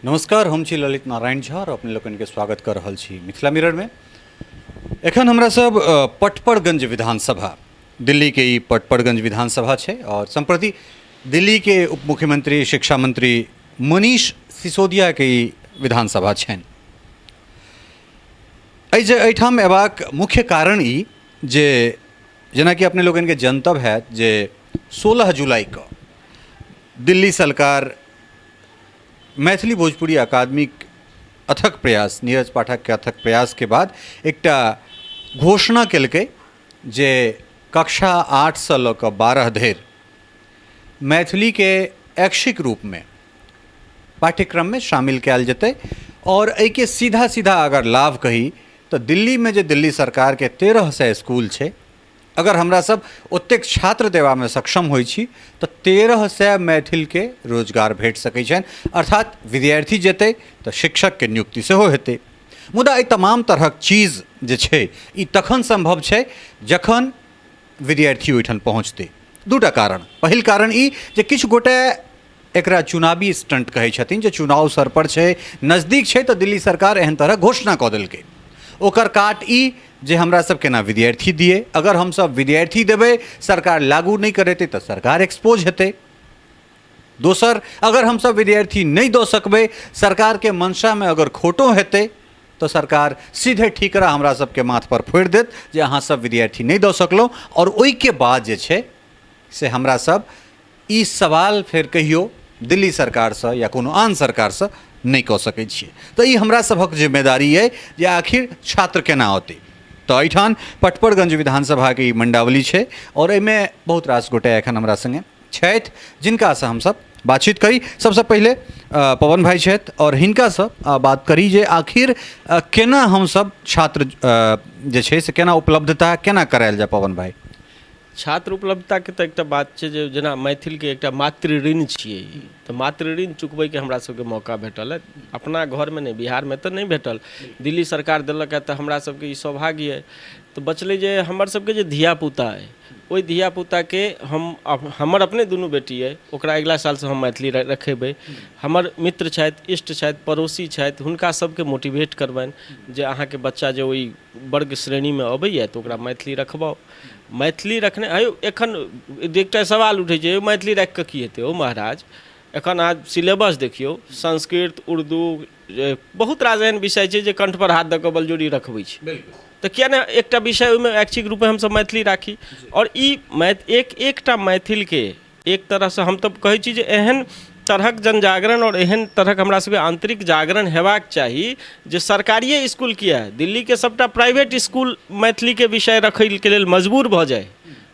नमस्कार, हम छी ललित नारायण झा और अपने लोकनिके स्वागत कर रहल छी मिथिला मिररमे। एखन हमरा सब पटपरगंज विधानसभा, दिल्लीके ई पटपरगंज विधानसभा छै और सम्प्रति दिल्लीके उप मुख्यमंत्री शिक्षा मंत्री मनीष सिसोदियाके ई विधानसभा छनि। एहि जे एहिठाम अयबाक मुख्य कारण ई जे जेनाकि अपने लोकनिके जनतब हैत जे 16 जुलाइके दिल्ली सरकार मैथिली भोजपुरी अकादमीक अथक प्रयास, नीरज पाठकके अथक प्रयासके बाद एकटा घोषणा केलकै जे कक्षा 8सँ लऽ कऽ 12 धरि मैथिलीके ऐच्छिक रूपमे पाठ्यक्रममे शामिल कयल जेतै। और एहिके सीधा सीधा अगर लाभ कही तऽ दिल्लीमे जे दिल्ली सरकारके 1300 स्कूल छै, अगर हमरा सब ओतेक छात्र देबामे सक्षम होइ छी तऽ 1300 मैथिलके रोजगार भेट सकै छनि, अर्थात विद्यार्थी जेतै तऽ शिक्षकके नियुक्ति सेहो हेतै। मुदा एहि तमाम तरहक चीज जे छै ई तखन सम्भव छै जखन विद्यार्थी ओहिठाम पहुँचतै। दूटा कारण, पहिल कारण ई जे किछु गोटे एकरा चुनावी स्टंट कहै छथिन जे चुनाव सर पर छै, नजदीक छै, तऽ दिल्ली सरकार एहन तरहक घोषणा कऽ देलकै। ओकर काट ई जे हमरा सब केना विद्यार्थी दिए, अगर हमसब विद्यार्थी देबै सरकार लागू नहि करेतै तऽ सरकार एक्सपोज हेतै। दोसर, अगर हमसब विद्यार्थी नहि दऽ सकबै, सरकारके मंशामे अगर खोटो हेतै तऽ सरकार सीधे ठीकरा हमरा सबके माथ पर फोड़ि देत जे अहाँ सब विद्यार्थी नहि दऽ सकलहुँ। आओर ओहिके बाद जे छै से हमरा सब ई सवाल फेर कहियो दिल्ली सरकारसँ या कोनो आन सरकारसँ नहि कऽ सकै छियै। तऽ ई हमरा सभक जिम्मेदारी अइ जे आखिर छात्र केना औतै। तऽ एहिठाम पटपरगंज विधानसभाके ई मंडावली छै और एहिमे बहुत रास गोटे एखन हमरा सङ्गे छथि जिनकासँ हमसब बातचीत करी। सबसँ पहिले पवन भाई छथि और हिनकासँ बात करी जे आखिर केना हमसब छात्र जे छै से केना उपलब्धता केना करायल जाय। पवन भाई, छात्र उपलब्धताके तऽ एकटा बात छै जे जेना मैथिलके एकटा मातृ ऋण छियै ई, तऽ मातृ ऋण चुकबैके हमरा सबके मौका भेटल हँ। अपना घरमे नहि, बिहारमे तऽ नहि भेटल, दिल्ली सरकार देलक हँ तऽ हमरा सबके ई सौभाग्य अइ। तऽ बचलै जे हमर सबके जे धियापुता अइ, ओहि धियापुताके हम हमर अपने दुनू बेटी अइ, ओकरा अगिला सालसँ हम मैथिली रखेबै। हमर मित्र छथि, इष्ट छथि, पड़ोसी छथि, हुनका सबके मोटिवेट करबनि जे अहाँके बच्चा जे ओहि वर्ग श्रेणीमे अबैए तऽ ओकरा मैथिली रखबाउ। मैथिली रखने है, एखन एकटा सवाल उठै छै, मैथिली राखि कऽ की हेतै? ओ महाराज, एखन अहाँ सिलेबस देखियौ, संस्कृत, उर्दू, बहुत रास एहन विषय छै जे कण्ठपर हाथ दऽ कऽ बलजोरी रखबै छै, तऽ किया नहि एकटा विषय ओहिमे ऐच्छिक रूपे हमसब मैथिली राखी। आओर ई एक एकटा मैथिलके एक तरहसँ हम तऽ कहै छी जे एहन तरहक जनजागरण आओर एहन तरहक हमरा सबके आन्तरिक जागरण हेबाक चाही जे सरकारिए इसकुल किए, दिल्लीके सबटा प्राइवेट इसकुल मैथिलीके विषय रखैके लेल मजबूर भऽ जाइ।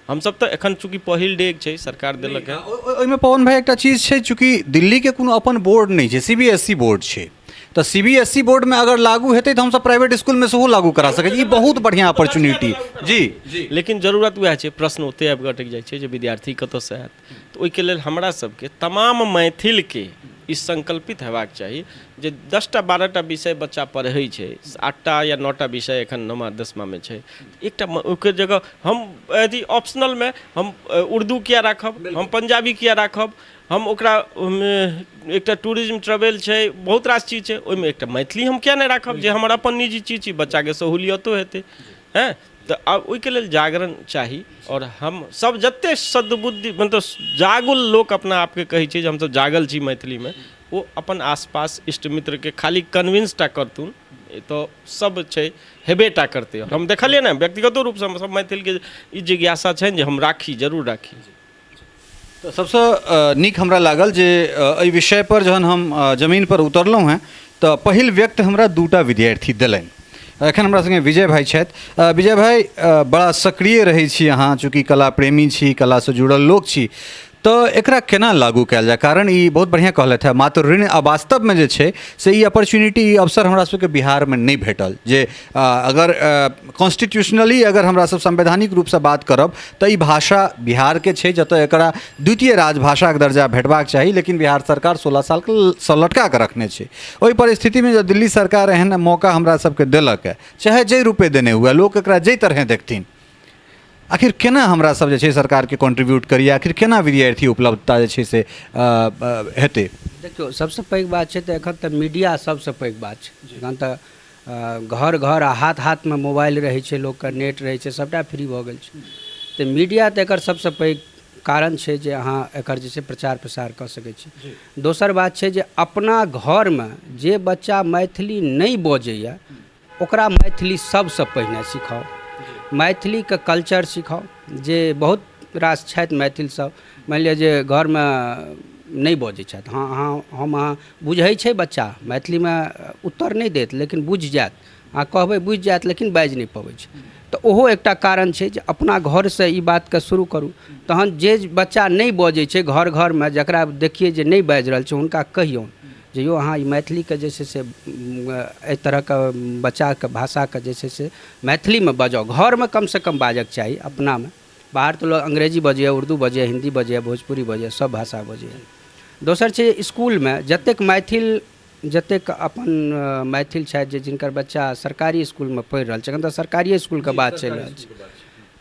हमसब तऽ एखन चूँकि पहिल डेग छै सरकार देलक हँ। ओहिमे पवन भाई एकटा चीज छै, चूँकि दिल्लीके कोनो अपन बोर्ड नहि छै, CBSE board छै, तऽ सी बी एस ई बोर्डमे अगर लागू हेतै तऽ हमसब प्राइवेट इसकुलमे सेहो लागू करा सकै छी। ई बहुत बढ़िआँ अपॉर्चुनिटी। जी जी, लेकिन जरूरत वएह छै, प्रश्न ओतहि आबि कऽ अटकि जाइ छै जे विद्यार्थी कतऽसँ आयत। तऽ ओहिके लेल हमरा सबके तमाम मैथिलके ई संकल्पित हेबाक चाही जे 10टा 12टा विषय बच्चा पढ़ै छै, 8टा या 9टा विषय एखन 9मा 10मामे छै, एकटा ओकर जगह हम अथी ऑप्शनलमे हम उर्दू किया राखब, हम पंजाबी किया राखब, हम ओकरा एकटा टूरिज्म ट्रेवल छै, बहुत रास चीज छै, ओहिमे एकटा मैथिली हम किया नहि राखब जे हमर अपन निजी चीज छी, बच्चाके सहूलियतो हेतै। हँ, तऽ आब ओहिके लेल जागरण चाही। आओर हम सब जते सद्बुद्धि मतलब जागुल लोक अपना आपके कहै छै जे हमसब जागल छी मैथिलीमे, ओ अपन आसपास इष्ट मित्रके खाली कन्विंस टा करथुन तऽ सब छै हेबे टा करतै। हम देखलियै ने व्यक्तिगतो रूपसँ हम सब मैथिलके ई जिज्ञासा छनि जे हम राखी, जरूर राखी। तऽ सबसँ नीक हमरा लागल जे एहि विषयपर जहन हम जमीनपर उतरलहुँ हेँ तऽ पहिल व्यक्त हमरा दूटा विद्यार्थी देलनि। एखन हमरा सङ्गे विजय भाइ छथि। विजय भाइ, बड़ा सक्रिय रहै छी अहाँ, चूँकि कला प्रेमी छी, कलासँ जुड़ल लोक छी, तऽ एकरा केना लागू कयल जाय? कारण ई बहुत बढ़िआँ कहलथि हेँ मातृ ऋण, आ वास्तवमे जे छै से ई अपॉर्चुनिटी, ई अवसर हमरा सबके बिहारमे नहि भेटल जे अगर कॉन्स्टिट्यूशनली अगर हमरा सब संवैधानिक रूपसँ बात करब तऽ ई भाषा बिहारके छै जतऽ एकरा द्वितीय राजभाषाके दर्जा भेटबाक चाही, लेकिन बिहार सरकार 16 सालसँ लटका कऽ रखने छै। ओहि परिस्थितिमे जँ दिल्ली सरकार एहन मौका हमरा सबके देलक हँ, चाहे जाहि रूपे देने हुए, लोक एकरा जाहि तरहे देखथिन, आखिर केना हमरा सब जे छै सरकारके कॉन्ट्रीब्यूट करी, आखिर केना विद्यार्थी उपलब्धता जे छै से हेतै? देखियौ, सबसँ पैघ बात छै तऽ एखन तऽ मीडिया सबसँ पैघ बात छै। एखन तऽ घर घर आ हाथ हाथमे मोबाइल रहै छै लोकके, नेट रहै छै, सभटा फ्री भऽ गेल छै। तऽ मीडिया तऽ एकर सबसँ पैघ कारण छै जे अहाँ एकर जे छै प्रचार प्रसार कऽ सकै छी। दोसर बात छै जे अपना घरमे जे बच्चा मैथिली नहि बजैए ओकरा मैथिली सबसँ पहिने सिखाउ, मैथिलीके कल्चर सिखाउ। जे बहुत रास छथि मैथिल सब, मानि लिअ जे घरमे नहि बजै छथि, हँ अहाँ हम अहाँ बुझै छै बच्चा, मैथिलीमे उत्तर नहि देत लेकिन बुझि जायत, अहाँ कहबै बुझि जायत लेकिन बाजि नहि पबै छै। तऽ ओहो एकटा कारण छै जे अपना घरसँ ई बातके शुरू करू। तहन जे बच्चा नहि बजै छै घर घरमे, जकरा देखियै जे नहि बाजि रहल छै, हुनका कहियौन जे यौ अहाँ ई मैथिलीके जे छै से एहि तरहके बच्चाके भाषाके जे छै से मैथिलीमे बजाउ। घरमे कमसँ कम बाजऽके चाही अपनामे। बाहर तऽ लोक अंग्रेजी बजैए, उर्दू बजैए, हिन्दी बजैए, भोजपुरी बजैए, सब भाषा बजैए। दोसर छै इसकुलमे जतेक मैथिल, जतेक अपन मैथिल छथि जे जिनकर बच्चा सरकारी इसकुलमे पढ़ि रहल छै, एखन तऽ सरकारिए इसकुलके बात चलि रहल छै,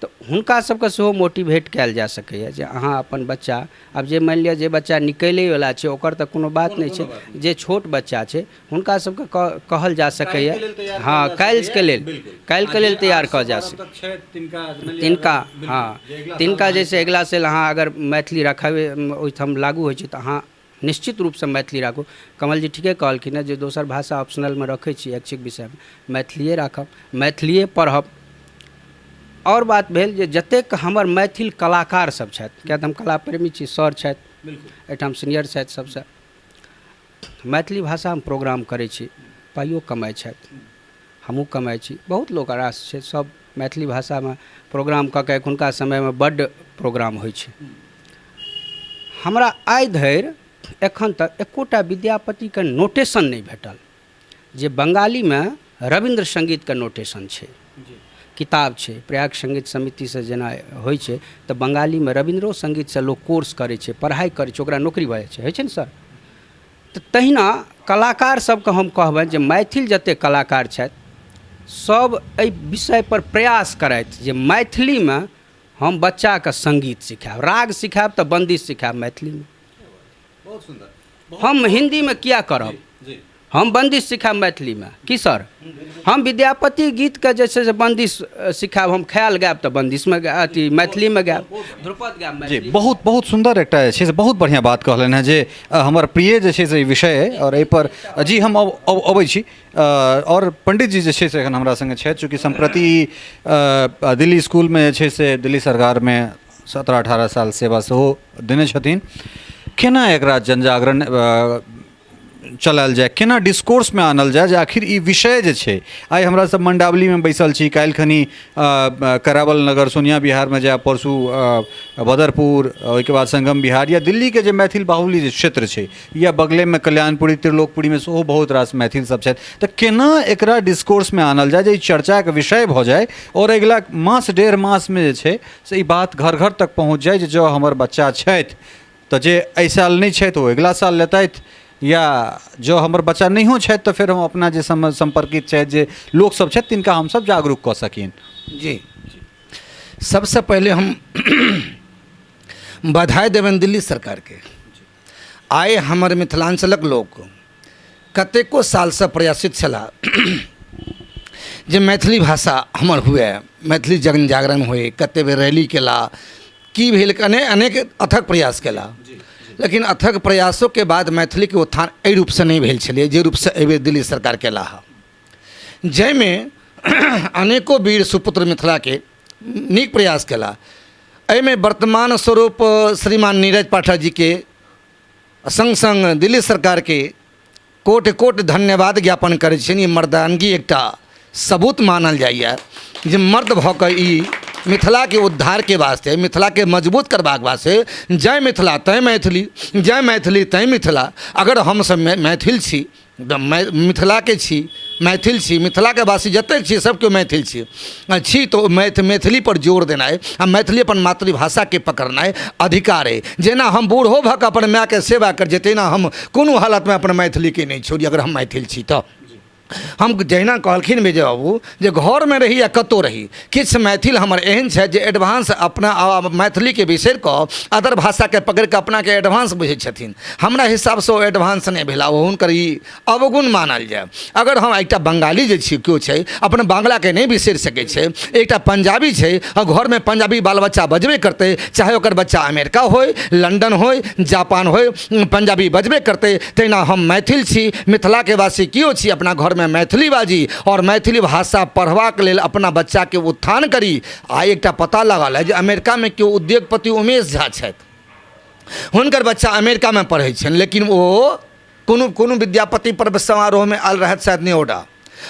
तऽ हुनका सबके सेहो मोटिवेट कयल जा सकैए जे अहाँ अपन बच्चा, आब जे मानि लिअ जे बच्चा निकलैवला छै ओकर तऽ कोनो बात नहि छै, जे छोट बच्चा छै हुनका सबके कहल जा सकैए, हँ काल्हिके लेल, काल्हिके लेल तैयार कऽ जा सकैए तिनका, हँ तिनका जैसे अगिला साल अहाँ अगर मैथिली रखबै ओहिठाम लागू होइ छै तऽ अहाँ निश्चित रूपसँ मैथिली राखू। कमलजी ठीके कहलखिन हँ जे दोसर भाषा ऑप्शनलमे रखै छी ऐच्छिक विषयमे, मैथिलिए राखब, मैथिलिए पढ़ब। आओर बात भेल जे जतेक हमर मैथिल कलाकार सब छथि, किएक तऽ हम कला प्रेमी छी, सर छथि एहिठाम, सीनियर छथि सबसँ, मैथिली भाषामे प्रोग्राम करै छी, पाइयो कमाइ छथि, हमहूँ कमाइ छी, बहुत लोक रास छै सब मैथिली भाषामे प्रोग्राम कऽ कऽ। एखुनका समयमे बड्ड प्रोग्राम होइ छै। हमरा आइ धरि एखन तक एकोटा विद्यापतिके नोटेशन नहि भेटल, जे बंगालीमे रविन्द्र सङ्गीतके नोटेशन छै, किताब छै, प्रयाग सङ्गीत समितिसँ जेना होइ छै, तऽ बंगालीमे रविन्द्रो सङ्गीतसँ लोक कोर्स करै छै, पढ़ाइ करै छै, ओकरा नौकरी भऽ जाइ छै, होइ छै ने सर? तऽ तहिना कलाकार सबके हम कहबनि जे मैथिल जतेक कलाकार छथि सब एहि विषयपर प्रयास करथि जे मैथिलीमे हम बच्चाके सङ्गीत सिखायब, राग सिखायब तऽ बन्दिश सिखायब मैथिलीमे। बहुत सुन्दर। हम हिन्दीमे किया करब? हम बन्दिश सिखायब मैथिलीमे की सर? हम विद्यापति गीतके जे छै से बन्दिश सिखायब, हम ख्याल गायब तऽ बन्दिशमे अथी मैथिलीमे गायब, ध्रुपद गायब। जी, बहुत बहुत सुन्दर एकटा जे छै से बहुत बढ़िआँ बात कहलनि हेँ जे हमर प्रिय जे छै से ई विषय अइ आओर एहिपर जी हम अबै छी। आओर पण्डित जी जे छै से एखन हमरा सङ्गे छथि, चूँकि सम्प्रति दिल्ली इसकुलमे जे छै से दिल्ली सरकारमे 17-18 साल सेवा सेहो देने छथिन। केना एकरा जनजागरण चलायल जाय, केना डिस्कोर्समे आनल जाय जे आखिर ई विषय जे छै, आइ हमरा सब मंडावलीमे बैसल छी, काल्हि खनी करावल नगर सोनिया बिहारमे जायब, परसू बदरपुर, ओहिके बाद संगम बिहार या दिल्लीके जे मैथिल बाहुल्य जे क्षेत्र छै या बगलेमे कल्याणपुरी त्रिलोकपुरीमे सेहो बहुत रास मैथिल सब छथि, तऽ केना एकरा डिस्कोर्समे आनल जाय जे ई चर्चाके विषय भऽ जाय आओर अगिला मास डेढ़ मासमे जे छै से ई बात घर घर तक पहुँच जाय जे जँ हमर बच्चा छथि तऽ जे एहि साल नहि छथि ओ अगिला साल लेतथि, या जँ हमर बच्चा नहियो छथि तऽ फेर हम अपना जे सम्पर्कित छथि जे लोकसभ छथि तिनका हमसभ जागरूक कऽ सकियनि। जी, सबसँ पहिले हम बधाई देबनि दिल्ली सरकारके। आइ हमर मिथिलाञ्चलक लोक कतेको सालसँ प्रयासित छलाह जे मैथिली भाषा हमर हुए, मैथिली जन जागरण होए। कतेक बेर रैली केला, की भेल, अनेक अथक प्रयास केला, लेकिन अथक प्रयासोके बाद मैथिलीके उत्थान एहि रूपसँ नहि भेल छलै जे रूपसँ एहिबेर दिल्ली सरकार केला हँ, जाहिमे अनेको वीर सुपुत्र मिथिलाके नीक प्रयास केला। एहिमे वर्तमान स्वरूप श्रीमान नीरज पाठक जीके सङ्ग सङ्ग दिल्ली सरकारके कोटि कोटि धन्यवाद ज्ञापन करै छियनि। ई मर्दानगी एकटा सबूत मानल जाइए जे मर्द भऽ कऽ ई मिथिलाके उद्धारके वास्ते, मिथिलाके मजबूत करबाक वास्ते, जय मिथिला तैँ मैथिली, जय मैथिली तैँ मिथिला। अगर हमसभ मैथिल छी, मिथिलाके छी, मैथिल छी, मिथिलाके वासी जतेक छी सब केओ मैथिल छी छी, तऽ मैथिलीपर जोर देनाइ आ मैथिली अपन मातृभाषाके पकड़नाइ अधिकार अइ। जेना हम बूढ़ो भऽ कऽ अपन मायके सेवा करै छियै, तहिना हम कोनो हालतमे अपन मैथिलीके नहि छोड़ी अगर हम मैथिल छी तऽ। हम जहिना कहलखिन विजय बाबू जे घरमे रही या कतहु रही, किछु मैथिल हमर एहन छथि जे एडवांस अपना मैथिलीके बिसरि कऽ अदर भाषाके पकड़ि कऽ अपनाके एडवांस बुझै छथिन। हमरा हिसाबसँ ओ एडवांस नहि भेला, ओ हुनकर ई अवगुण मानल जाय। अगर हम एकटा बंगाली जे छी केओ छै, अपन बांग्लाके नहि बिसरि सकै छै, एकटा पंजाबी छै आ घरमे पंजाबी बाल बच्चा बजबे करतै, चाहे ओकर बच्चा अमेरिका होइ, लंडन होइ, जापान होइ, पंजाबी बजबे करतै। तहिना हम मैथिल छी, मिथिलाके वासी केओ छी, अपना घरमे मैथिली बाजी आओर मैथिली भाषा पढ़बाक लेल अपना बच्चाके उत्थान करी। आइ एकटा पता लागल है जे अमेरिकामे केओ उद्योगपति उमेश झा छथि, हुनकर बच्चा अमेरिकामे पढ़ै छनि, लेकिन ओ कोनो कोनो विद्यापति पर्व समारोहमे आयल रहथि शायद न्योडा,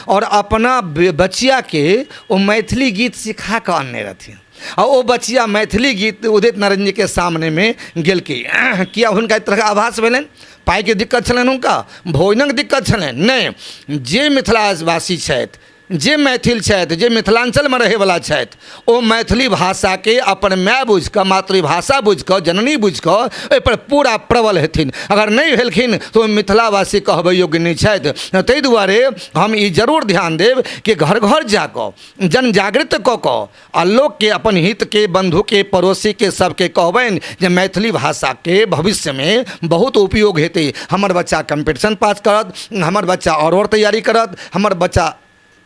आओर अपना बचियाके ओ मैथिली गीत सिखा कऽ अनने रहथिन, आ ओ बचिया मैथिली गीत उदित नारायण जीके सामनेमे गेलकै। किया हुनका एहि तरहके आभास भेलनि? पाइके दिक्कत छलनि हुनका? भोजनक दिक्कत छलनि? नहि। जे मिथिलावासी छथि, जे मैथिल छथि, जे मिथिलाञ्चलमे रहैवला छथि, ओ मैथिली भाषाके अपन माय बुझिकऽ, मातृभाषा बुझिकऽ, जननी बुझिकऽ ओहिपर पूरा प्रबल हेथिन। अगर नहि भेलखिन तऽ ओ मिथिलावासी कहबै योग्य नहि छथि। ताहि दुआरे हम ई जरूर ध्यान देब कि घर घर जाकऽ जनजागृत कऽ कऽ आ लोकके, अपन हितके, बन्धुके, पड़ोसीके, सबके कहबनि जे मैथिली भाषाके भविष्यमे बहुत उपयोग हेतै। हमर बच्चा कम्पीटिशन पास करत, हमर बच्चा आओर आओर तैयारी करत, हमर बच्चा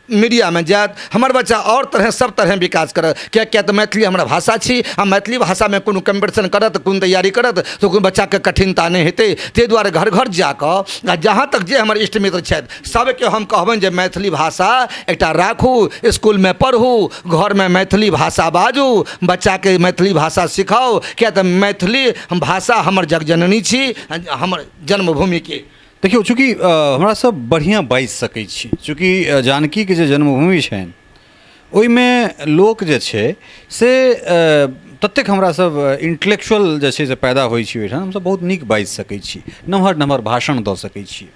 मीडियामे जायत, हमर बच्चा आओर तरहे सब तरहे विकास करत। किएक किएक तऽ मैथिली हमर भाषा छी, आ मैथिली भाषामे कोनो कम्पीटिशन करत, कोनो तैयारी करत तऽ कोनो बच्चाके कठिनता नहि हेतै। ताहि दुआरे घर घर जाकऽ आ जहाँ तक जे हमर इष्ट मित्र छथि सबके हम कहबनि जे मैथिली भाषा एकटा राखू, इसकुलमे पढ़ू, घरमे मैथिली भाषा बाजू, बच्चाके मैथिली भाषा सिखाउ। किएक तऽ मैथिली भाषा हमर जगजननी छी, हमर जन्मभूमिके। देखियौ, चूँकि हमरा सब बढ़िआँ बाजि सकै छी, चूँकि जानकीके जे जन्मभूमि छनि ओहिमे लोक जे छै से ततेक हमरा सब इंटेलेक्चुअल जे छै से पैदा होइ छी ओहिठाम, हमसब बहुत नीक बाजि सकै छी, नमहर नमहर भाषण दऽ सकै छी।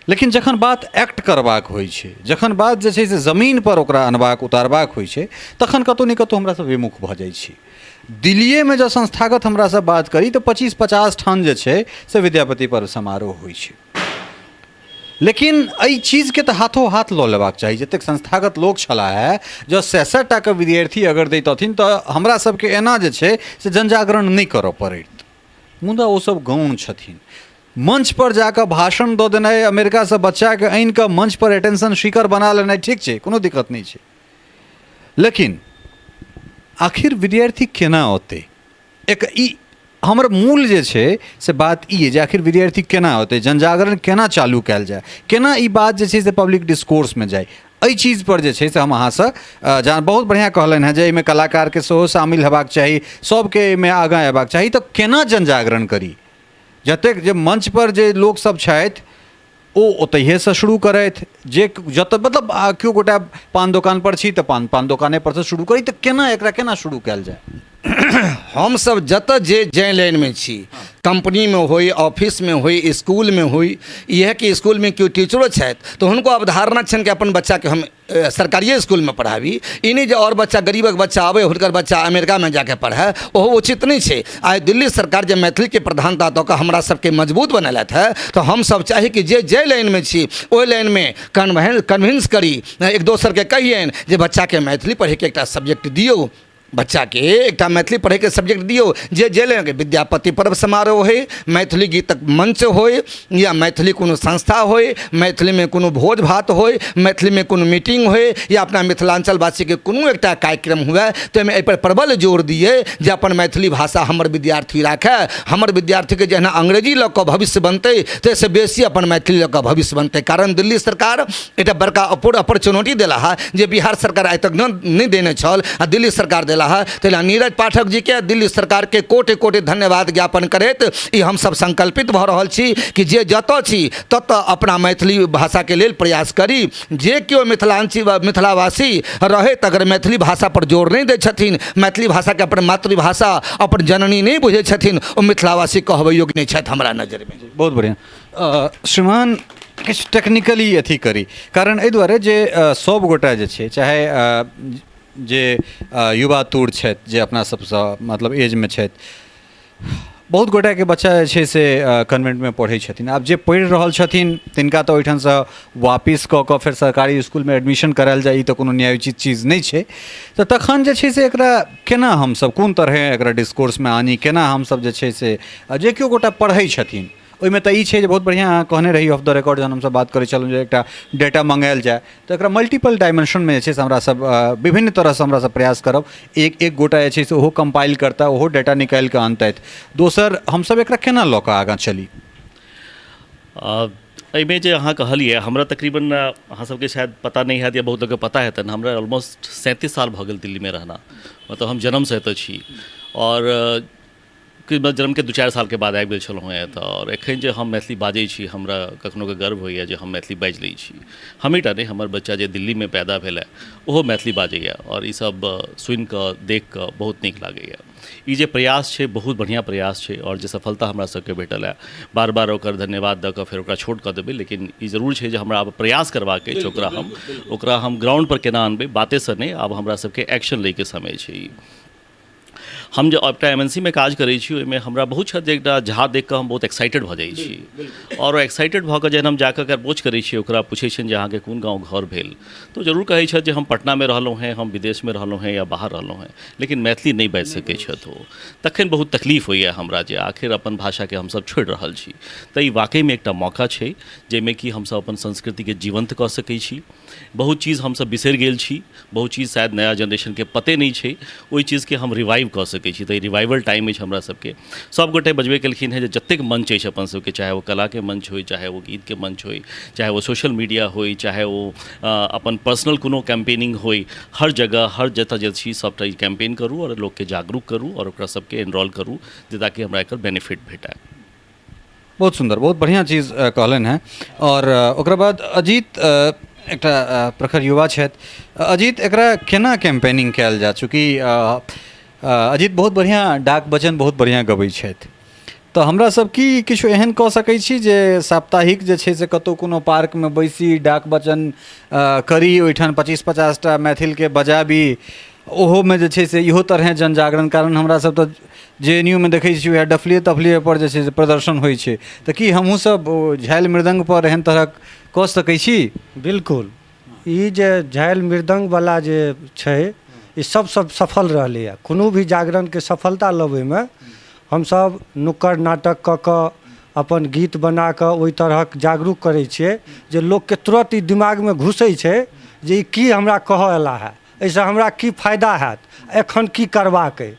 लेकिन जखन बात एक्ट करबाक होइ छै, जखन बात जे छै से जमीनपर ओकरा अनबाक उतारबाक होइ छै, तखन कतहु ने कतहु हमरा सब विमुख भऽ जाइ छी। दिल्लिएमे जँ संस्थागत हमरा सब बात करी तऽ 25-50 ठाम जे छै से विद्यापति पर्व समारोह होइ छै। लेकिन एहि चीजके तऽ हाथो हाथ लऽ लेबाक चाही। जतेक संस्थागत लोक छलाह हे, जँ सए सए टाके विद्यार्थी अगर दैतथिन तऽ हमरा सबके एना जे छै से जनजागरण नहि करऽ पड़ैत। मुदा ओसब गौण छथिन। मंचपर जाकऽ भाषण दऽ देनाइ, अमेरिकासँ बच्चाके आनिकऽ मंचपर अटेंशन सीकर बना लेनाइ ठीक छै, कोनो दिक्कत नहि छै, लेकिन आखिर विद्यार्थी केना औतै? एक ई हमर मूल जे छै से बात ई अइ जे आखिर विद्यार्थी केना औतै, जनजागरण केना चालू कयल जाय, केना ई बात जे छै से पब्लिक डिस्कोर्समे जाय, एहि चीजपर जे छै से हम अहाँसँ जान। बहुत बढ़िआँ कहलनि हेँ जे एहिमे कलाकारके सेहो शामिल हेबाक चाही, सभके एहिमे आगाँ अयबाक चाही। तऽ केना जनजागरण करी? जतेक जे मंचपर जे लोकसभ छथि ओ ओतहिएसँ शुरू करथि, जे जतऽ मतलब केओ गोटा पान दोकानपर छी तऽ पान दोकानेपर सँ शुरू करी, तऽ केना एकरा केना शुरू कयल जाय? हमसभ जतऽ जे जाहि लाइनमे छी, कम्पनीमे होइ, ऑफिसमे होइ, इसकुलमे होइ, इएह कि इसकुलमे केओ टीचरो छथि तऽ हुनको अवधारणा छनि कि अपन बच्चाके हम सरकारिए इसकुलमे पढ़ाबी। ई नहि जे आओर बच्चा गरीबक बच्चा आबै, हुनकर बच्चा अमेरिकामे जाके पढ़ै, ओहो उचित नहि छै। आइ दिल्ली सरकार जे मैथिलीके प्रधानता दऽ कऽ हमरा सबके मजबूत बनेलथि हँ, तऽ हमसब चाही कि जे जाहि लाइनमे छी ओहि लाइनमे कन्विन्स करी, एक दोसरके कहियनि जे बच्चाके मैथिली पढ़ैके एकटा सब्जेक्ट दियौ, बच्चाके एकटा मैथिली पढ़ैके सब्जेक्ट दियौ। जे जे लाइनके विद्यापति पर्व समारोह होइ, मैथिली गीतक मंच होइ, या मैथिली कोनो संस्था होइ, मैथिलीमे कोनो भोज भात होइ, मैथिलीमे कोनो मीटिंग होइ, या अपना मिथिलाञ्चलवासीके कोनो एकटा कार्यक्रम हुए, तऽ ओहिमे एहिपर प्रबल जोर दियै जे अपन मैथिली भाषा हमर विद्यार्थी राखय। हमर विद्यार्थीके जहिना अंग्रेजी लऽ कऽ भविष्य बनतै, ताहिसँ बेसी अपन मैथिली लऽ कऽ भविष्य बनतै। कारण दिल्ली सरकार एकटा बड़का अपर चुनौती देला है जे बिहार सरकार आइ तक नहि देने छल, आ दिल्ली सरकार देला है। ताहि लए नीरज पाठक जीके, दिल्ली सरकारके कोटि कोटि धन्यवाद ज्ञापन करैत ई हमसब संकल्पित भऽ रहल छी कि जे जतऽ छी ततऽ अपना मैथिली भाषाके लेल प्रयास करी। जे केओ मिथिलाञ्ची वा मिथिलावासी रहैत अगर मैथिली भाषापर जोर नहि दै छथिन, मैथिली भाषाके अपन मातृभाषा, अपन जननी नहि बुझै छथिन, ओ मिथिलावासी कहबै योग्य नहि छथि हमरा नजरिमे। बहुत बढ़िआँ श्रीमान, किछु टेक्निकली अथी करी, कारण एहि दुआरे जे सभ गोटा जे छै, चाहे जे युवा तूर छथि, जे अपना सबसँ मतलब एजमे छथि, बहुत गोटाके बच्चा जे छै से कन्वेन्टमे पढ़ै छथिन। आब जे पढ़ि रहल छथिन तिनका तऽ ओहिठामसँ वापिस कऽ कऽ फेर सरकारी इसकुलमे एडमिशन करायल जाय, ई तऽ कोनो न्यायोचित चीज नहि छै। तऽ तखन जे छै से एकरा केना हमसब कोन तरहे एकरा डिस्कोर्समे आनी, केना हमसब जे छै से जे केओ गोटा पढ़ै छथिन ओहिमे तऽ ई छै जे बहुत बढ़िआँ अहाँ कहने रही ऑफ द रिकॉर्ड जहन हमसब बात करै छलहुँ जे एकटा डेटा मङ्गायल जाय, तऽ एकरा मल्टीपल डाइमेंशनमे जे छै से हमरा सब विभिन्न तरहसँ हमरा सब प्रयास करब। एक एक गोटा जे छै से ओहो कम्पाइल करता, ओहो डेटा निकालि कऽ अनतथि। दोसर हमसब एकरा केना लऽ कऽ आगाँ चली? एहिमे जे अहाँ कहलियै, हमरा तकरीबन अहाँ सबके शायद पता नहि हैत या बहुत लोकके पता हेतनि, हमरा ऑलमोस्ट 37 साल भऽ गेल दिल्लीमे रहना, मतलब हम जन्मसँ एतऽ छी आओर कि जन्मके 2-4 सालके बाद आबि गेल छलहुँ हेँ एतऽ। आओर एखन जे हम मैथिली बाजै छी, हमरा कखनो कऽ गर्व होइए जे हम मैथिली बाजि लै छी। हमहीटा नहि, हमर बच्चा जे दिल्लीमे पैदा भेल हँ ओहो मैथिली बाजैए आओर ईसब सुनिकऽ देखिकऽ बहुत नीक लागैए। ई जे प्रयास छै बहुत बढ़िआँ प्रयास छै आओर जे सफलता हमरा सबके भेटल हँ, बार बार ओकर धन्यवाद दऽ कऽ फेर ओकरा छोट कऽ देबै, लेकिन ई जरूर छै जे हमरा आब प्रयास करबाक अछि, ओकरा हम ग्राउण्डपर केना अनबै, बातेसँ नहि, आब हमरा सबके एक्शन लैके समय छै। ई हम जे एकटा एम एन सी मे काज करै छी, ओहिमे हमरा बहुत छथि जे एकटा झा देख कऽ हम बहुत एक्साइटेड भऽ जाइ छी आओर एक्साइटेड भऽ कऽ जहन हम जाकऽ अप्रोच करै छी, ओकरा पूछै छियनि जे अहाँके कोन गाँव घर भेल, तऽ ओ जरूर कहै छथि जे हम पटनामे रहलहुँ हेँ, हम विदेशमे रहलहुँ हेँ या बाहर रहलहुँ हेँ, लेकिन मैथिली नहि बाजि सकै छथि ओ। तखन बहुत तकलीफ होइए हमरा जे आखिर अपन भाषाके हमसभ छोड़ि रहल छी। तऽ ई वाकईमे एकटा मौका छै जाहिमे कि हमसभ अपन संस्कृतिके जीवन्त कऽ सकै छी। बहुत चीज हमसभ बिसरि गेल छी, बहुत चीज शायद नया जेनरेशनके पते नहि छै, ओहि चीजके हम रिवाइव कऽ सकै छी। तऽ ई रिवाइवल टाइम अछि हमरा सबके। सब गोटे बजबे केलखिन हेँ जे जतेक मंच अछि अपन सबके, चाहे ओ कलाके मंच होइ, चाहे ओ गीतके मंच होइ, चाहे ओ सोशल मीडिया होइ, चाहे ओ अपन पर्सनल कोनो कैम्पेनिंग होइ, हर जगह हर जतऽ जे छी सबटा ई कैम्पेन करू आओर लोकके जागरूक करू आओर ओकरा सबके एनरोल करू जे ताकि हमरा एकर बेनिफिट भेटय। बहुत सुन्दर, बहुत बढ़िआँ चीज कहलनि हेँ। आओर ओकरा बाद अजीत एकटा प्रखर युवा छथि। अजीत, एकरा केना कैम्पेनिंग कयल जाय? चूँकि अजीत बहुत बढ़िआँ डाक वचन बहुत बढ़िआँ गबै छथि, तऽ हमरा सब की किछु एहन कऽ सकै छी जे साप्ताहिक जे छै से कतहु कोनो पार्कमे बैसी, डाक वचन करी, ओहिठाम 25-50 टा मैथिलके बजाबी, ओहोमे जे छै से इहो तरहे जनजागरण? कारण हमरा सब तऽ जे एन यू मे देखै छी वएह डफलिए तफलिए पर जे छै से प्रदर्शन होइ छै, तऽ की हमहूँ सब झालि मृदङ्ग पर एहन तरहक कऽ सकै छी? बिल्कुल, ई जे झालि मृदङ्गवला जे छै ई सबसँ सफल रहलैए। कोनो भी जागरणके सफलता लबैमे हमसब नुक्कड़ नाटक कऽ कऽ अपन गीत बना कऽ ओहि तरहक जागरूक करै छियै जे लोकके तुरन्त ई दिमागमे घुसै छै जे ई की हमरा कहऽ अयला हँ, एहिसँ हमरा की फायदा हैत, एखन की करबाक अइ।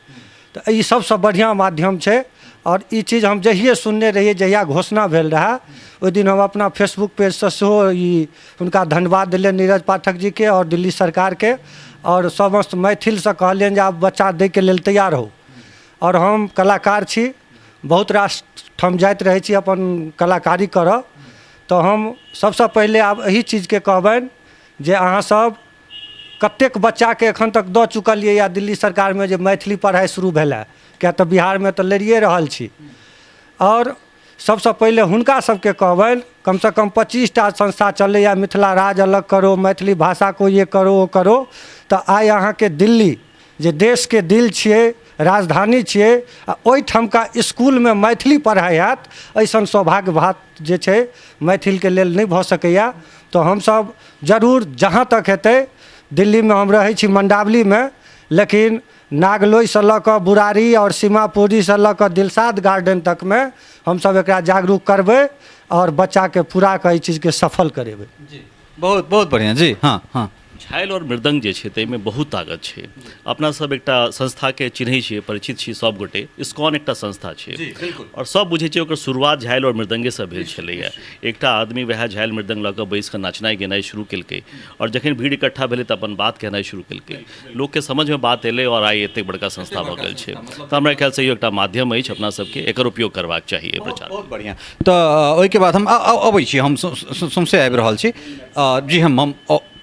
तऽ ई सबसँ बढ़िआँ माध्यम छै। आओर ई चीज हम जहिए सुनने रहियै, जहिया घोषणा भेल रहए, ओहि दिन हम अपना फेसबुक पेजसँ सेहो ई हुनका धन्यवाद देलियनि नीरज पाठक जीके आओर दिल्ली सरकारके, आओर समस्त मैथिलसँ कहलियनि जे आब बच्चा दैके लेल तैयार होउ। आओर हम कलाकार छी, बहुत रास ठाम जाइत रहै छी अपन कलाकारी करऽ, तऽ हम सबसँ पहिले आब एहि चीजके कहबनि जे अहाँसब कतेक बच्चाके एखन तक दऽ चुकलियै या दिल्ली सरकारमे जे मैथिली पढ़ाइ शुरू भेलै, किएक तऽ बिहारमे तऽ लड़िए रहल छी। आओर सबसँ पहिले हुनका सबके कहबनि, कमसँ कम 25टा संस्था चलैए, मिथिला राज अलग करो, मैथिली भाषा को ये करो ओ करो, तऽ आइ अहाँके दिल्ली जे देशके दिल छियै, राजधानी छियै, आ ओहिठामका इसकुलमे मैथिली पढ़ाइ हैत, अइसन सौभाग्य बात जे छै मैथिलके लेल नहि भऽ सकैए। तऽ हमसब जरूर जहाँ तक हेतै, दिल्लीमे हम रहै छी मण्डावलीमे, लेकिन नागलोइसँ लऽ कऽ बुरारी आओर सीमापुरीसँ लऽ कऽ दिलशाद गार्डन तकमे हमसब एकरा जागरूक करबै आओर बच्चाके पूरा कऽ एहि चीजके सफल करेबै। जी, बहुत बहुत बढ़िआँ जी। हँ हँ। झालि आओर मृदङ्ग जे छै ताहिमे बहुत ताकत छै। अपना सब एकटा संस्थाके चिन्है छियै, परिचित छी सब गोटे, इस्कॉन एकटा संस्था छै आओर सब बुझै छै ओकर शुरुआत झालि आओर मृदङ्गेसँ भेल छलैए। एकटा आदमी वएह झालि मृदङ्ग लऽ कऽ बैस कऽ नचनाइ गेनाइ शुरू केलकै आओर जखन भीड़ इकट्ठा भेलै तऽ अपन बात कहनाइ शुरू केलकै, लोकके समझमे बात एलै आओर आइ एतेक बड़का संस्था भऽ गेल छै। तऽ हमरा ख्यालसँ इहो एकटा माध्यम अछि, अपना सबके एकर उपयोग करबाक चाही एहि प्रचार। बहुत बढ़िआँ। तऽ ओहिके बाद हम अबै छी, हम सौंसे आबि रहल छी जी, हम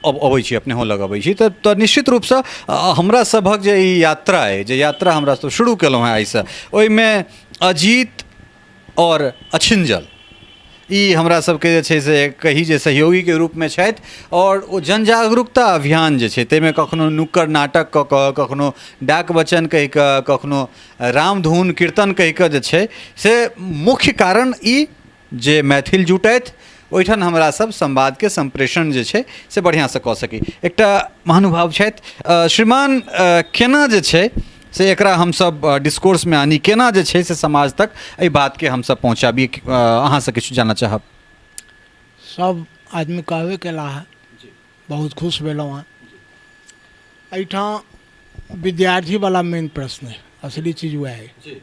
अबै छी, अपने लग अबै छी। तऽ निश्चित रूपसँ हमरा सभक जे ई यात्रा अइ, जे यात्रा हमरा सब शुरू केलहुँ हेँ आइसँ, ओहिमे अजीत आओर अछिञ्जल ई हमरा सबके जे छै से कही जे सहयोगीके रूपमे छथि आओर ओ जनजागरूकता अभियान जे छै ताहिमे कखनो नुक्कड़ नाटक कऽ कऽ, कखनो डाक वचन कहि कऽ, कखनो रामधुन कीर्तन कहि कऽ जे छै से मुख्य कारण ई जे मैथिल जुटथि, ओहिठाम हमरा सब संवादके सम्प्रेषण जे छै से बढ़िआँसँ कऽ सकी। एकटा महानुभाव छथि, श्रीमान, केना जे छै से एकरा हमसब डिस्कोर्समे आनी, केना जे छै से समाज तक एहि बातके हमसब पहुँचाबी, अहाँसँ किछु जानऽ चाहब। सब आदमी कहबे केला हँ, बहुत खुश भेलहुँ हँ। एहिठाम विद्यार्थीवला मेन प्रश्न है, असली चीज वएह है।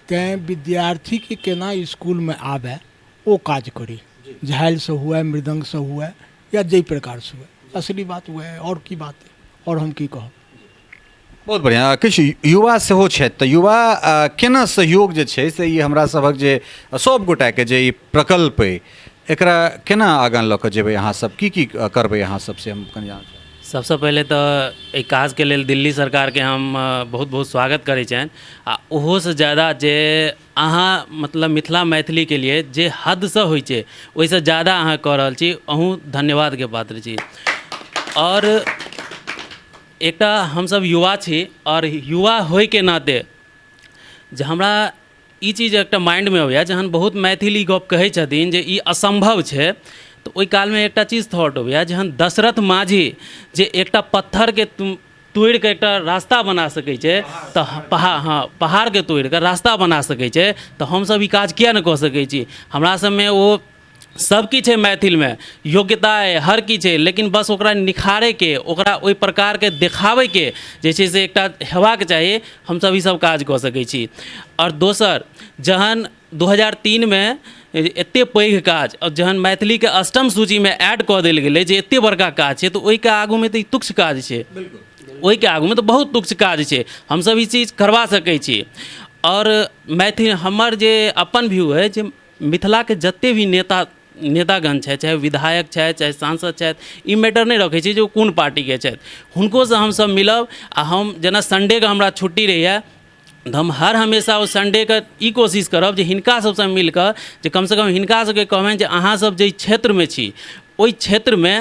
तैँ विद्यार्थीके केना इसकुलमे आबय ओ काज करी, झालि हुए, मृदङ्गसँ हुए या जाहि प्रकारसँ हुए, असली बात वएह है। आओर की बात है, आओर हम की कहब। बहुत बढ़िआँ। किछु युवा सेहो छथि, तऽ युवा केना सहयोग जे छै से ई हमरा सभक जे सब गोटाके जे ई प्रकल्प अइ एकरा केना आगाँ लऽ कऽ जेबै, अहाँ सब की की करबै अहाँ सब, से हम कनि जानऽ चाहब। सबसँ पहिले तऽ एहि काजके लेल दिल्ली सरकारके हम बहुत बहुत स्वागत करै छियनि, आ ओहोसँ ज्यादा जे अहाँ मतलब मिथिला मैथिलीके लिए जे हदसँ होइ छै ओहिसँ ज्यादा अहाँ कऽ रहल छी, अहूँ धन्यवादके पात्र छी। आओर एकटा हमसब युवा छी, आओर युवा होइके नाते जे हमरा ई चीज एकटा माइंडमे अबैए, जहन बहुत मैथिल ई गप कहै छथिन जे ई असम्भव छै, तऽ ओहि कालमे एकटा चीज थॉट अबैए, जहन दशरथ माँझी जे एकटा पत्थरके तोड़िकऽ एकटा रास्ता बना सकै छै, तऽ पहाड़, हँ, पहाड़के तोड़िकऽ रास्ता बना सकै छै, तऽ हमसब ई काज किएक नहि कऽ सकै छी? हमरा सबमे ओ सबकिछु छै, मैथिलमे योग्यता अइ, हर किछु छै, लेकिन बस ओकरा निखारैके, ओकरा ओहि प्रकारके देखाबैके जे छै से एकटा हेबाक चाही। हमसब ईसब काज कऽ सकै छी। आओर दोसर, जहन 2003मे एतेक पैघ काज आओर जहन मैथिलीके अष्टम सूचीमे ऐड कऽ देल गेलै, जे एतेक बड़का काज छै, तऽ ओहिके आगूमे तऽ ई तुच्छ काज छै। ओहिके आगूमे तऽ बहुत तुच्छ काज छै। हमसब ई चीज करबा सकै छी। आओर मैथिल हमर जे अपन व्यू अइ जे मिथिलाके जतेक भी नेतागण छथि, चाहे विधायक छथि, चाहे सांसद छथि, ई मैटर नहि रखै छै जे ओ कोन पार्टीके छथि, हुनकोसँ हमसब मिलब। आओर हम जेना सण्डेके हमरा छुट्टी रहैए, तऽ हम हर हमेशा ओ सण्डेके ई कोशिश करब जे हिनका सबसँ मिलिकऽ जे कमसँ कम हिनका सबके कहबनि जे अहाँसब जाहि क्षेत्रमे छी ओहि क्षेत्रमे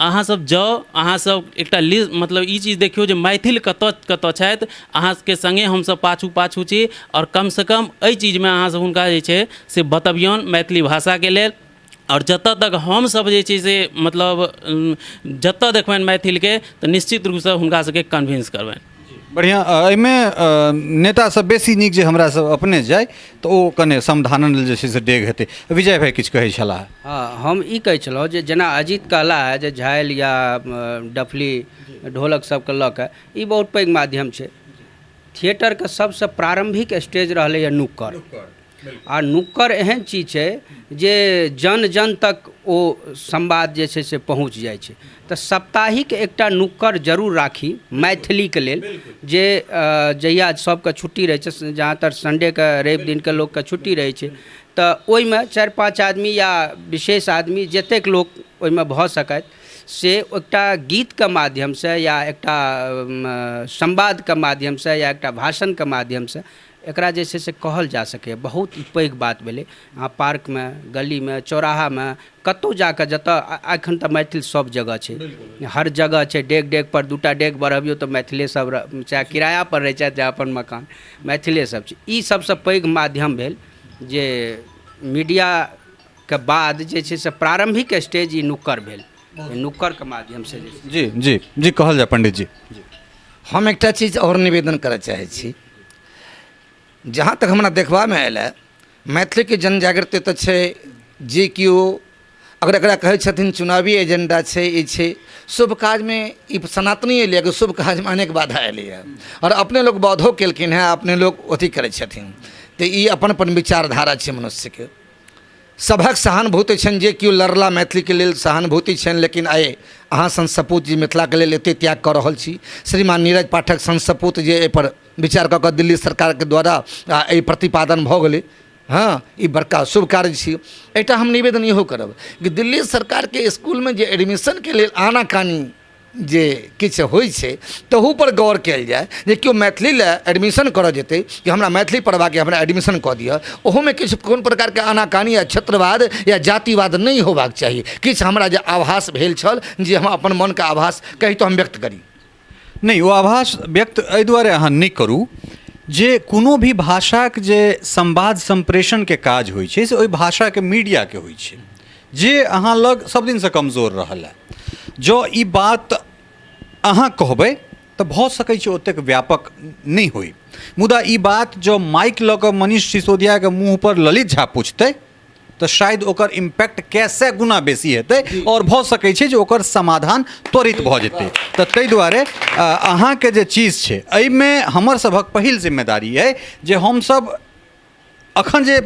अहाँसब जाउ, अहाँसब एकटा लिस्ट, मतलब ई चीज देखियौ जे मैथिल कतऽ कतऽ छथि, अहाँसबके सङ्गे हमसब पाछू पाछू छी, आओर कमसँ कम एहि चीजमे अहाँसब हुनका जे छै से बतबियौन मैथिली भाषाके लेल। आओर जतऽ तक हमसब जे छै से मतलब जतऽ देखबनि मैथिलके, तऽ निश्चित रूपसँ हुनका सबके कन्विन्स करबनि। बढ़िआँ। एहिमे नेतासँ बेसी नीक जे हमरा सब अपने जाइ तऽ ओ कने समाधान जे छै से डेग हेतै। विजय भाइ किछु कहै छलाह। हँ, हम ई कहै छलहुँ जे जेना अजीत कहला है जे झालि या डफली ढोलक सबके लऽ कऽ ई बहुत पैघ माध्यम छै। थिएटरके सबसँ प्रारम्भिक स्टेज रहलैए नुक्कड़, आ नुक्कड़ एहन चीज छै जे जन जन तक ओ संवाद जे छै से पहुँच जाइ छै। तऽ साप्ताहिक एकटा नुक्कड़ जरूर राखी मैथिलीके लेल, जे जहिया सबके छुट्टी रहै छै, जहाँतर संडेके रवि दिनके लोकके छुट्टी रहै छै, तऽ ओहिमे 4-5 आदमी या विशेष आदमी जतेक लोक ओहिमे भऽ सकथि से एकटा गीतके माध्यमसँ या एकटा संवादके माध्यमसँ या एकटा भाषणके माध्यमसँ एकरा जे छै से कहल जा सकैए। बहुत ई पैघ बात भेलै। अहाँ पार्कमे, गलीमे, चौराहामे कतहु जाकऽ, जतऽ एखन तऽ मैथिल सब जगह छै, हर जगह छै, डेग डेगपर 2टा डेग बढ़बियौ तऽ मैथिले सब, चाहे किरायापर रहै छथि चाहे अपन मकान, मैथिले सब छै। ई सबसँ पैघ माध्यम भेल जे मीडियाके बाद जे छै से प्रारम्भिक स्टेज ई नुक्कड़ भेल, नुक्कड़के माध्यमसँ जे छै। जी जी जी, कहल जाय पंडित जी। हम एकटा चीज आओर निवेदन करऽ चाहै छी। जहाँ तक हमरा देखबामे आयल हँ, मैथिलीके जनजागृति तऽ छै जे केओ अगर एकरा कहै छथिन चुनावी एजेंडा छै, ई छै, शुभ काजमे ई सनातनी एलै कि शुभ काजमे अनेक बाधा एलैए, आओर अपने लोक बाधो केलखिन हेँ, अपने लोक अथी करै छथिन, तऽ ई अपन अपन विचारधारा छै मनुष्यके। सभक सहानुभूति छनि, जे केओ लड़ला मैथिलीके लेल सहानुभूति छनि, लेकिन आइ अहाँ सन सपूत जे मिथिलाके लेल एतेक त्याग कऽ रहल छी, श्रीमान नीरज पाठक सन सपूत जे एहिपर विचार कऽ कऽ दिल्ली सरकारके द्वारा एहि प्रतिपादन भऽ गेलै, हँ, ई बड़का शुभ कार्य छी। एकटा हम निवेदन इहो करब कि दिल्ली सरकारके इसकुलमे जे एडमिशनके लेल आनाकानी जे किछु होइ छै तहूपर गौर कयल जाय जे केओ मैथिली लए एडमिशन करऽ जेतै कि हमरा मैथिली पढ़बाक यऽ हमरा एडमिशन कऽ दिअ, ओहोमे किछु कोन प्रकारके आनाकानी या क्षेत्रवाद या जातिवाद नहि होबाक चाही। किछु हमरा जे आभास भेल छल जे हम अपन मनके आभास कही तऽ हम व्यक्त करी। नहि, ओ आभास व्यक्त एहि दुआरे अहाँ नहि करू जे कोनो भी भाषाक जे संवाद सम्प्रेषणके काज होइ छै से ओहि भाषाके मीडियाके होइ छै, जे अहाँ लग सब दिनसँ कमजोर रहल हँ। जँ ई बात अहाँ कहबै तऽ भऽ सकै छै ओतेक व्यापक नहि होइ, मुदा ई बात जँ माइक लऽ कऽ मनीष सिसोदियाके मुँहपर ललित झा पुछतै तऽ शायद ओकर इम्पैक्ट कै सए गुना बेसी हेतै आओर भऽ सकै छै जे ओकर समाधान त्वरित भऽ जेतै। तऽ ताहि दुआरे अहाँके जे चीज छै एहिमे हमर सभक पहिल जिम्मेदारी अइ जे हमसभ अखन जे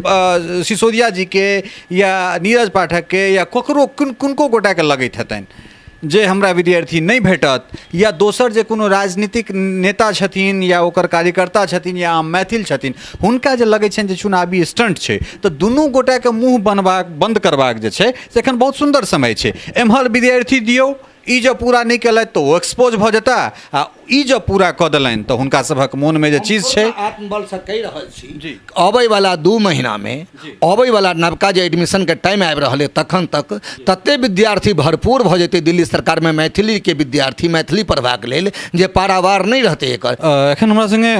सिसोदिया जीके या नीरज पाठकके या ककरो किनको गोटाके लगैत हेतनि जे हमरा विद्यार्थी नहि भेटत, या दोसर जे कोनो राजनीतिक नेता छथिन या ओकर कार्यकर्ता छथिन या आम मैथिल छथिन, हुनका जे लगै छनि जे चुनावी स्टंट छै, तऽ दुनू गोटाके मुँह बनबाक बन्द करबाक जे छै से एखन बहुत सुन्दर समय छै। एम्हर विद्यार्थी दियौ, ई जँ पूरा नहि केलथि तऽ ओ एक्सपोज भऽ जेता, आ ई जँ पूरा कऽ देलनि तऽ हुनका सभक मोनमे जे चीज छै। आत्मबलसँ कहि रहल छी, अबैवला 2 महीनामे अबैवला नवका जे एडमिशनके टाइम आबि रहल अइ तखन तक तते विद्यार्थी भरपूर भऽ जेतै दिल्ली सरकारमे मैथिलीके विद्यार्थी मैथिली पढ़बाक लेल जे पारावार नहि रहतै एकर। एखन हमरा सङ्गे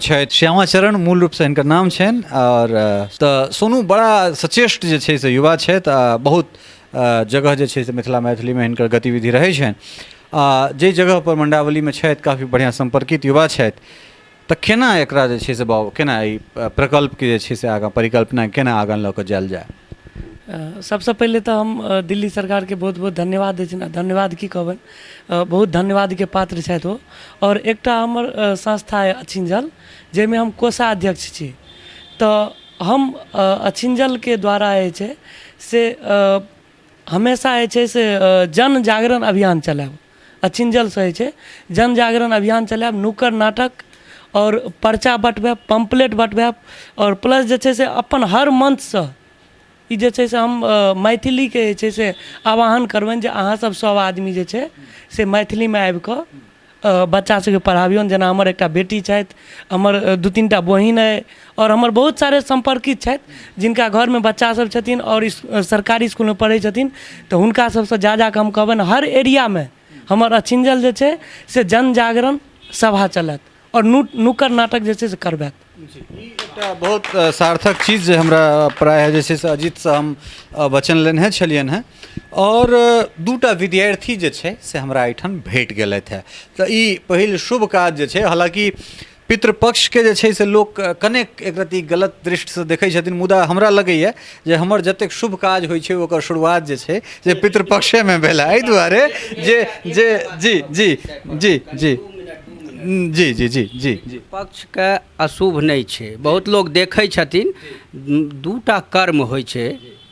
छथि श्यामाचरण, मूल रूपसँ हिनकर नाम छनि, आओर तऽ सोनू बड़ा सचेष्ट जे छै से युवा छथि आ बहुत जगह जे छै से मिथिला मैथिलीमे हिनकर गतिविधि रहै छनि, आ जाहि जगहपर मण्डावलीमे छथि काफी बढ़िआँ सम्पर्कित युवा छथि। तऽ केना एकरा जे छै से बाबू केना एहि प्रकल्पके जे छै से आगाँ परिकल्पना केना आगाँ लऽ कऽ जायल जाय? सबसँ पहिले तऽ हम दिल्ली सरकारके बहुत बहुत धन्यवाद दै छियनि, आ धन्यवाद की कहबनि, बहुत धन्यवादके पात्र छथि ओ। आओर एकटा हमर संस्था अइ अछिञ्जल, जाहिमे हम कोषाध्यक्ष छी। तऽ हम अछिञ्जलके द्वारा जे छै से हमेशा जे छै से जन जागरण अभियान चलायब, अछिञ्जलसँ जे छै जन जागरण अभियान चलायब, नुक्कड़ नाटक आओर पर्चा बँटबायब, पम्पलेट बँटबायब, आओर प्लस जे छै से अपन हर मंचसँ ई जे छै से हम मैथिलीके जे छै से आह्वान करबनि जे अहाँसभ सभ आदमी जे छै से मैथिलीमे आबिकऽ बच्चा सबके पढ़ाबियौन। जेना हमर एकटा बेटी छथि, हमर 2-3 टा बहिन अइ, आओर हमर बहुत सारे सम्पर्कित छथि जिनका घरमे बच्चा सब छथिन आओर सरकारी इसकुलमे पढ़ै छथिन, तऽ हुनका सबसँ जा जाकऽ हम कहबनि हर एरियामे हमर अछिञ्जल जे छै से जन जागरण सभा चलत आओर नुक्कड़ नाटक जे छै से करबायत। ई एकटा बहुत सार्थक चीज जे हमरा प्रायः जे छै से अजीतसँ हम वचन लेने छलियनि हेँ, आओर 2टा विद्यार्थी जे छै से हमरा एहिठाम भेट गेलथि हेँ, तऽ ई पहिल शुभ काज जे छै। हालाँकि पितृपक्षके जे छै से लोक कनेक एक रत्ती गलत दृष्टिसँ देखै छथिन, मुदा हमरा लगैए जे हमर जतेक शुभ काज होइ छै ओकर शुरुआत जे छै से पितृपक्षेमे भेल हँ, एहि दुआरे जे जे जी जी जी जी जी जी जी जी जी पक्षके अशुभ नहि छै। बहुत लोक देखै छथिन 2टा कर्म होइ छै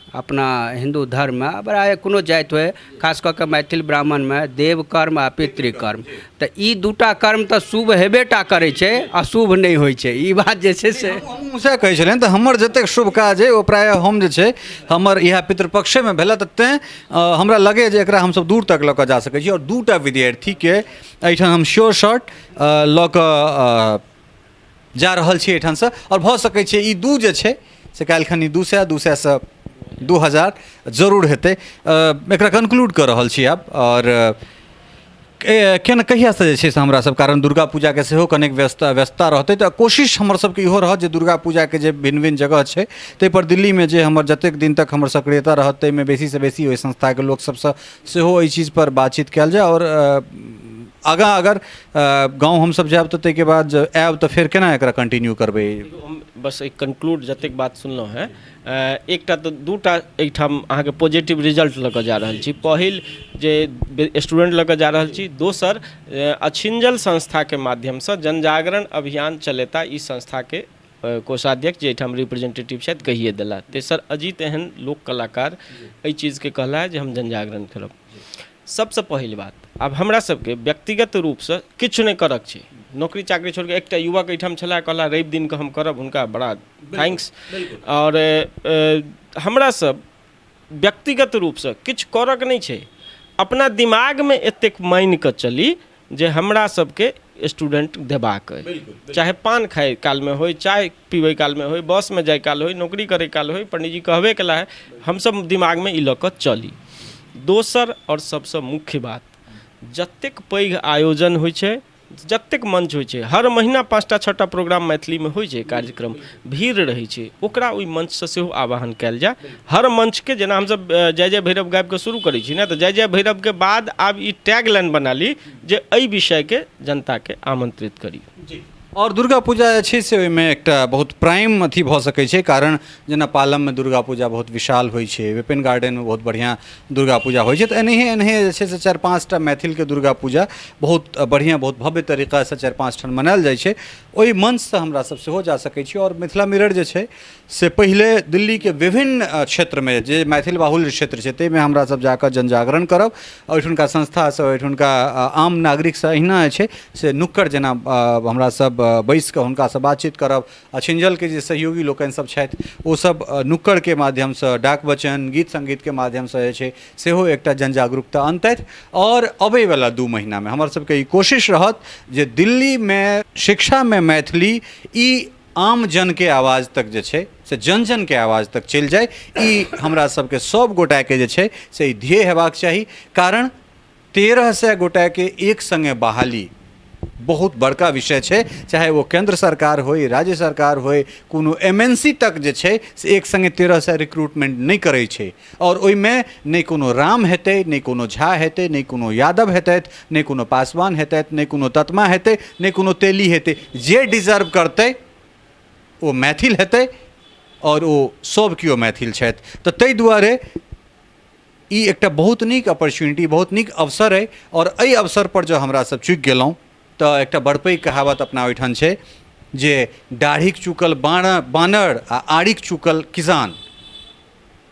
अपना हिन्दू धर्ममे, बड़ा कोनो जाति होइ, खास कऽ कऽ मैथिल ब्राह्मणमे देव कर्म आ पितृकर्म, तऽ ई 2टा कर्म तऽ शुभ हेबे टा करै छै, अशुभ नहि होइ छै। ई बात जे छै से हमहूँ सएह कहै छलियनि। तऽ हमर जतेक शुभ काज अइ ओ प्रायः हम जे छै हमर इएह पितृपक्षेमे भेल, तऽ तेँ हमरा लगैए जे एकरा हमसभ दूर तक लऽ कऽ जा सकै छी। आओर 2टा विद्यार्थीके एहिठाम हम श्योर शॉट लऽ कऽ जा रहल छी एहिठामसँ, आओर भऽ सकै छै ई 2 जे छै से काल्हिखन ई 200, 200सँ 2000 जरूर हेतै। एकरा कन्क्लूड कऽ रहल छी आब। आओर केना कहियासँ जे छै से हमरा सब, कारण दुर्गा पूजाके सेहो कनेक व्यस्तता रहतै, तऽ कोशिश हमर सबके इहो रहत जे दुर्गा पूजाके जे भिन्न भिन्न जगह छै ताहिपर दिल्लीमे जे हमर जतेक दिन तक हमर सक्रियता रहत ताहिमे बेसीसँ बेसी ओहि संस्थाके लोक सबसँ सेहो एहि चीजपर बातचीत कयल जाय। आओर आगाँ अगर गाँव हमसब जायब तऽ ताहिके बाद जँ आयब तऽ फेर केना एकरा कंटिन्यू करबै? हम बस एक कंक्लूड जतेक बात सुनलहुँ हेँ, एकटा तऽ 2टा एहिठाम अहाँके पॉजिटिव रिजल्ट लऽ कऽ जा रहल छी। पहिल जे स्टूडेंट लऽ कऽ जा रहल छी, दोसर अछिञ्जल संस्थाके माध्यमसँ जनजागरण अभियान चलेता ई संस्थाके कोषाध्यक्ष जे एहिठाम रिप्रेजेंटेटिव छथि कहिए देला। तेसर अजीत एहन लोक कलाकार एहि चीजके कहला जे हम जनजागरण करब। सबसँ पहिल बात, आब हमरा सबके व्यक्तिगत रूपसँ किछु नहि करक छै, नौकरी चाकरी छोड़िकऽ एकटा युवक एहिठाम छलाह, कहला रवि दिनके हम करब, हुनका बड़ा thanks. आओर हमरा सब व्यक्तिगत रूपसँ किछु करक नहि छै, अपना दिमागमे एतेक मानि कऽ चली जे हमरा सबके स्टूडेंट देबाक अइ। चाहे पान खाइ कालमे होइ, चाय पीबै कालमे होइ, बसमे जाइ काल होइ, नौकरी करै काल होइ, पंडीजी कहबे केला है, हमसब दिमागमे ई लऽ कऽ चली। दोसर आओर सबसँ मुख्य बात, जतेक पैघ आयोजन होइ छै, जतेक मंच होइ छै, हर महीना 5टा 6टा प्रोग्राम मैथिलीमे होइ छै, कार्यक्रम, भीड़ रहै छै, ओकरा ओहि मंचसँ सेहो आवाहन कयल जाय। हर मंचके जेना हमसब जय जय भैरव गाबिकऽ शुरू करै छी ने, तऽ जय जय भैरवके बाद आब ई टैग लाइन बना ली जे एहि विषयके जनताके आमंत्रित करी। आओर दुर्गा पूजा जे छै से ओहिमे एकटा बहुत प्राइम अथी भऽ सकै छै, कारण जेना पालममे दुर्गा पूजा बहुत विशाल होइ छै, विपिन गार्डनमे बहुत बढ़िआँ दुर्गा पूजा होइ छै, तऽ एनाहिए एनाहिए जे छै से 4-5टा मैथिलके दुर्गा पूजा बहुत बढ़िआँ बहुत भव्य तरीकासँ 4-5 ठाम मनायल जाइ छै। ओहि मंचसँ हमरा सब सेहो जा सकै छी। आओर मिथिला मिरर जे छै से पहिले दिल्लीके विभिन्न क्षेत्रमे जे मैथिल बाहुल्य क्षेत्र छै ताहिमे हमरा सब जाकऽ जनजागरण करब, ओहिठुनका संस्थासँ ओहिठुनका आम नागरिकसँ अहिना जे छै से नुक्कड़ जेना हमरा सब बैसिकऽ हुनकासँ बातचीत करब। अछिञ्जलके जे सहयोगी लोकनि सब छथि ओ सब नुक्कड़के माध्यमसँ डाक वचन गीत सङ्गीतके माध्यमसँ जे छै सेहो एकटा जनजागरूकता अनतथि। आओर अबैवला 2 महीनामे हमर सबके ई कोशिश रहत जे दिल्लीमे शिक्षामे मैथिली ई आम जनके आवाज तक जे छै से जन जनके आवाज तक चलि जाय, ई हमरा सबके सब गोटाके जे छै से ई ध्येय हेबाक चाही। कारण 1300 गोटाके एक सङ्गे बहाली बहुत बड़का विषय छै, चाहे ओ केन्द्र सरकार होइ, राज्य सरकार होइ, कोनो MNC तक जे छै से एक सङ्गे 1300 रिक्रूटमेंट नहि करै छै। आओर ओहिमे नहि कोनो राम हेतै, नहि कोनो झा हेतै, नहि कोनो यादव हेतथि, नहि कोनो पासवान हेतथि, नहि कोनो ततमा हेतै, नहि कोनो तेली हेतै। जे डिजर्व करतै ओ मैथिल हेतै आओर ओ सब केओ मैथिल छथि। तऽ ताहि दुआरे ई एकटा बहुत नीक अपॉर्चुनिटी, बहुत नीक अवसर अइ। आओर एहि अवसरपर जँ हमरा सब चुकि गेलहुँ तऽ एकटा बड़ पैघ कहावत अपना ओहिठाम छै जे दाढ़ीक चुकल बानर आ आड़िक चुकल किसान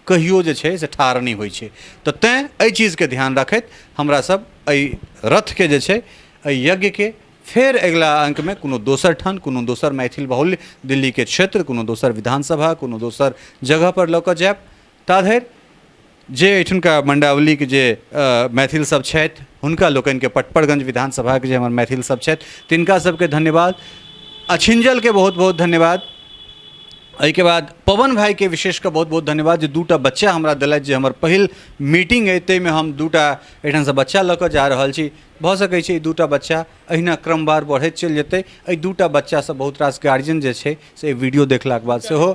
कहियो जे छै से ठाढ़ नहि होइ छै। तऽ तैँ एहि चीजके ध्यान रखैत हमरा सब एहि रथके जे छै एहि यज्ञके फेर अगिला अङ्कमे कोनो दोसर ठाम, कोनो दोसर मैथिल बाहुल्य दिल्लीके क्षेत्र, कोनो दोसर विधानसभा, कोनो दोसर जगहपर लऽ कऽ जायब। ता धरि जे एहिठुनका मण्डावलीके जे मैथिल सब छथि हुनका लोकनिके, पटपरगंज विधानसभाके जे हमर मैथिल सब छथि तिनका सबके धन्यवाद, अछिञ्जलके बहुत बहुत धन्यवाद। एहिके बाद पवन भाइके विशेष कऽ बहुत बहुत धन्यवाद जे 2टा बच्चा हमरा देलथि, जे हमर पहिल मीटिंग अइ ताहिमे हम 2टा एहिठामसँ बच्चा लऽ कऽ जा रहल छी। भऽ सकै छै ई 2टा बच्चा एहिना क्रमवार बढ़ैत चलि जेतै। एहि 2टा बच्चासँ बहुत रास गार्जियन जे छै से वीडियो देखलाके बाद सेहो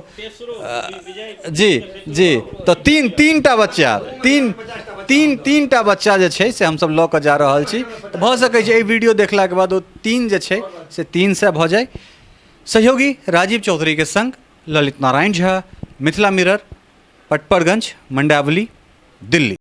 जी जी तऽ तीनटा बच्चा, तीनटा बच्चा जे छै से हमसब लऽ कऽ जा रहल छी। तऽ भऽ सकै छै एहि वीडियो देखलाके बाद ओ 3 जे छै से 300 भऽ जाय। सहयोगी राजीव चौधरी के संग ललित नारायण झा, मिथिला मिरर, पटपरगंज, मंडावली, दिल्ली।